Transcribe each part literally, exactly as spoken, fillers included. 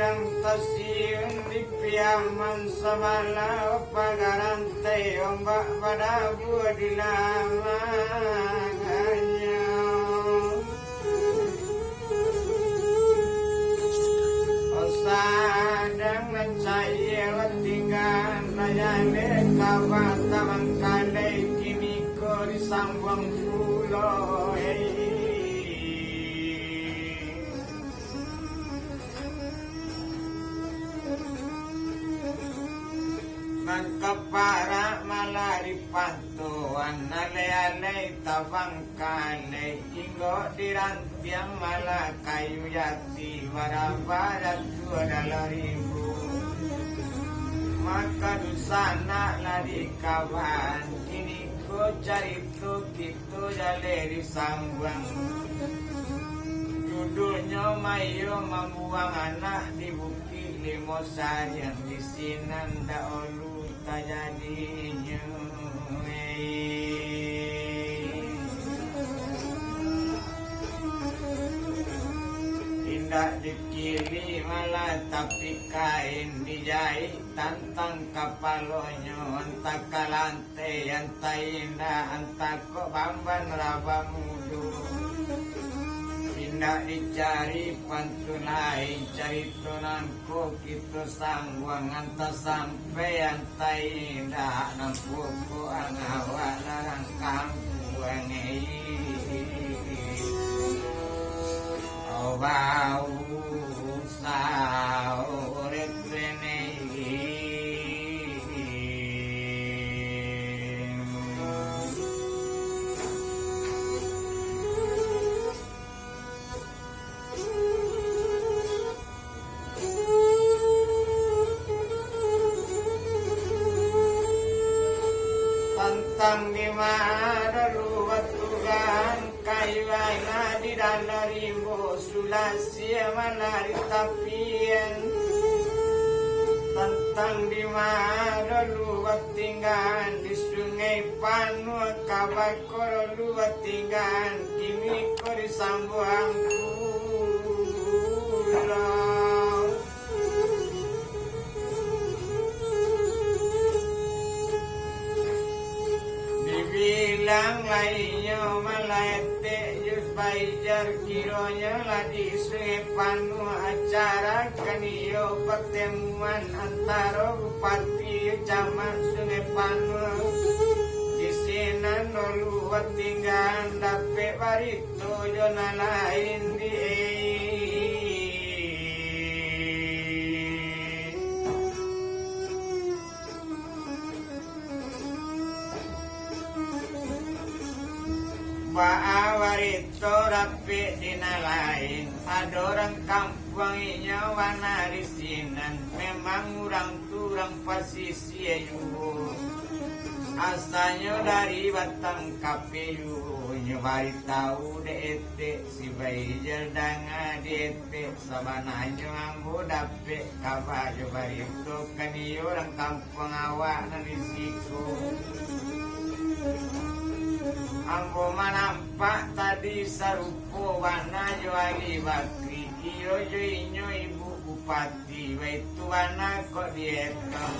Tasiun di Piaman sabalah, pagarantei ombak badabua di lamangannyo. Sadang nan cayie batinggan, banyaleh kaba tabangkalai, kiniko disambuang pulo, hei. Nan kaparak malah dipantuan, alai-alai tabangkalai, inggok dirantiang malah kayu jati, barabaratua dalam rimbo. Maka dunsanak lah dikaban, kiniko carito kito jaleh disambuang. Judulnyo Mayo Mambuang Anak di Bukik Limo Sariang, di sinan dahulu tajadinyo. Indak dikilik malah tapi kain dijaik tantang kapalonyo, antah kalan teh, antah indak, antah kok bamban raba mudo. Indak dicari pantun lain, carito nan ko kito sambuang, antah sampai, antah indak, nan pokok awak larang kampuang, eh. Bau saurek. Tantang di ma dulu batugan, kayu anak di dalam rimbo, sulasia malah di tapian. Tantang di ma dulu batinggan, di Sungai Panuah, kabako dulu batinggan, kiniko disambuang pulo. Dibilang lainnyo malah etek, Yus Baijar, kironyo lah di Sungai Panuah, acara kan iyo partemuan antaro bupati jo camat Sungai Panuah. Di sinan dulu batinggan, dapek bari Tojo nan lain di. Baa barito dapek di nan lain, ado urang kampuang inyo bana di sinan, memang urang tu urang pasisia juo. Asanyo dari Batang Kape juo, nyo bari tau dek etek, si Baijal danga di etek, sabananyo ambo dapek kaba jo barito kan iyo urang kampuang awak nan di siko. Ambo manampak tadi sarupo bana jo Ali Bakri, iyo jo inyo Ibu Bupati. Di baitu bana kok dietong.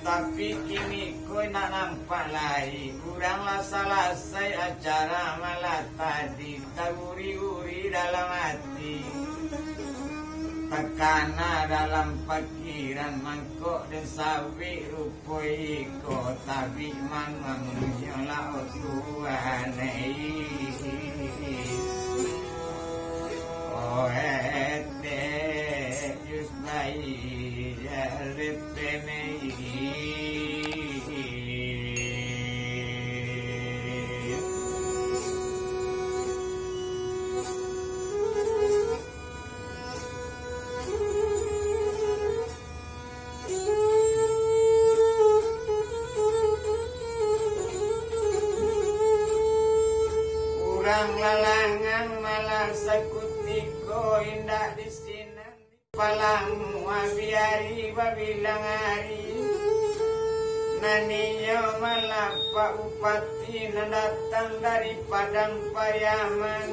Tapi kiniko indak nampak lai. Urang lah salasai acara malah tadi, taguri-guri dalam ati. Takana dalam pakiran mangkok den sabik rupo. Iko tabik manuang nyo lah, oh Tuhan, eh. Oh, etek, Yus Baijal, etek, eh. Urang lalangan malah sakutiko indak di sinan. Palamua biari babilang ari, nan inyo malah Pak Bupati nan datang dari Padang Pariaman,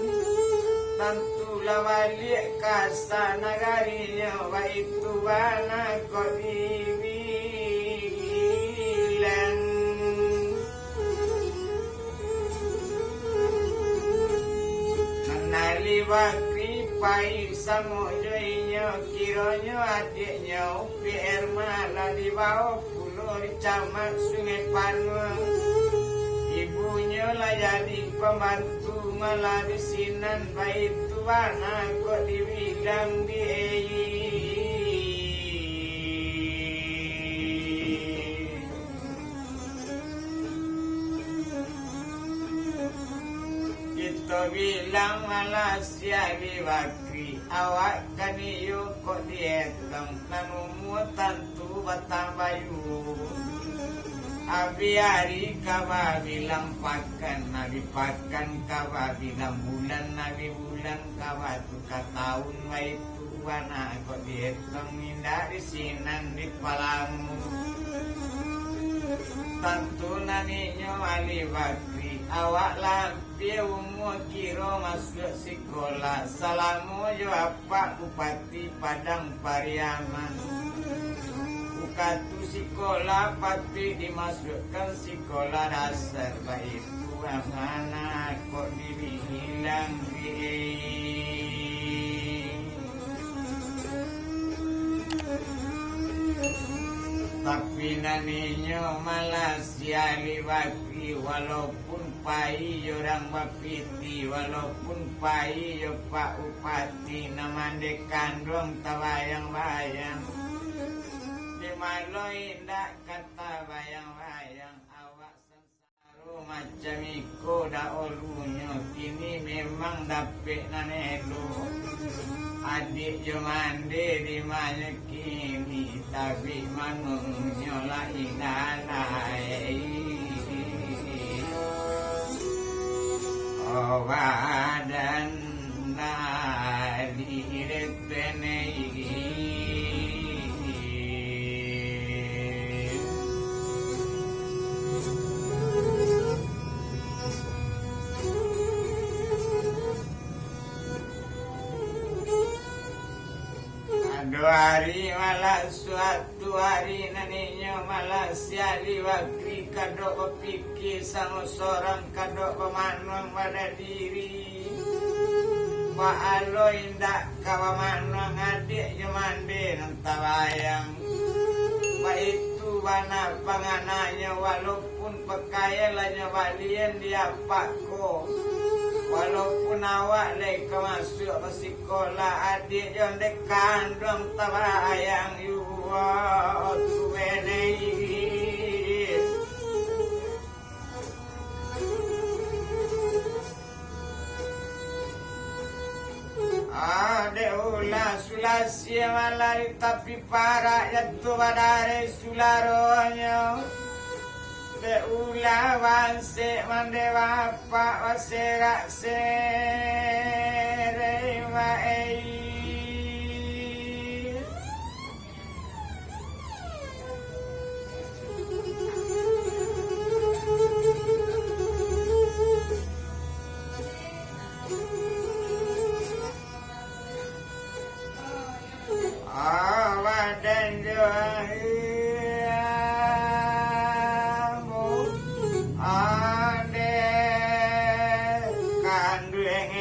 tantu Lah baliak ka asa nagarinyo, baitu bana kok dibilang. Nan Ali Bakri pai samo jo inyo, kironyo adiaknyo Upi Erma lah dibawo pulo di Camat Sungai Panuang. Ibunyo lah jadi pambantu, malah di sinan baitu bana kok dibilang di ei. Kito bilang malah si Ali Bakri, awak kan iyo kok dietong, nan umua tantu batambah juo. Abih ari ka babilang pakan, abih pakan ka babilang bulan, abih bulan ka batuka taun, baitu bana kok dietong, indak di sinan di palamo. Tantu nan inyo Ali Bakri, awak lah ampia umua kiro masuak sikolah, salamo jo apak Bupati Padang Pariaman. Ukatu sikolah patuik dimasuakkan sikolah dasar, baitu bana kok dibilang di Tapi nan inyo malah si Ali Bakri, walaupun pai jo urang bapiti, walaupun pai jo Pak Bupati, nan mande kanduang tabayang-bayang. Di ma lo indak ka tabayang-bayang, awak Aro macam iko daulunyo, kini memang dapek nan elok. Adiak jo mande di ma nyo kini, tabik manuangnyo lah indak lai. Oh, badan dari retenei. Ado ari malah suatu ari nan inyo malah si Ali Bakri kadok bapikir samo sorang kadok bamanuang bana diri. Baa lo indak ka bamanuang adiak jo mande nan tabayang. Baitu bana pangananyo, walaupun pakaian lah nyo balian di apak ko, walaupun awak lai ka masuak basikolah, adiak jo ndeh kanduang tabayang juo tu benei. Ah, dek ulah Sulasia malah di tapi parak jatuah badareh sularonyo. Dek ulah bansek mande bapak baserak sereh baei. Awadan jo ambo, ande kanduang.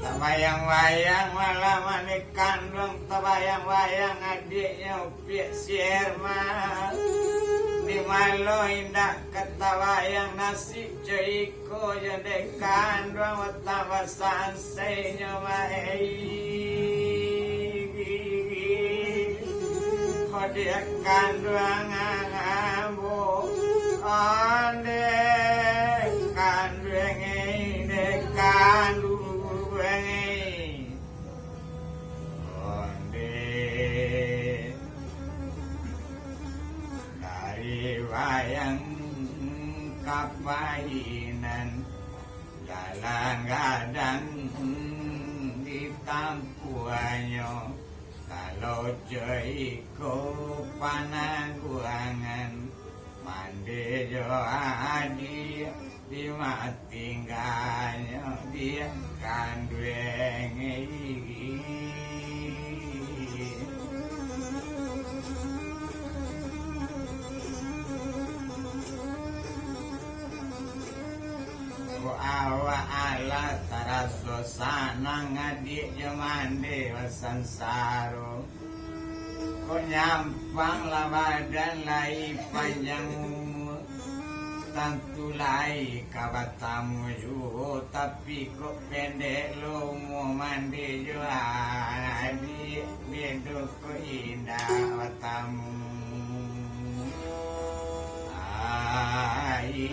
Tabayang-bayang malah mande kanduang, tabayang-bayang adiaknyo piak si Herman. Di ma lo indak ka tabayang nasib jo iko jo dek kanduang batambah sansainyo bae. Kok dek kanduang ambo, ondeh kanduang ei, dek kanduang ei. Ondeh dari wayang kapainan, jalan gadang ditampuanyo. Kalau jo iko panangguangan, mande jo adiak, di ma tingganyo diak kanduang. Ko awak alah taraso sanang, adiak jo mande basansaro. Ko nyampang lah badan, lai panjang umua, tantu lai ka batamu juo, tapi kok pendek lo umua, mande jo adiak, bedo ko indak batamu. Ai.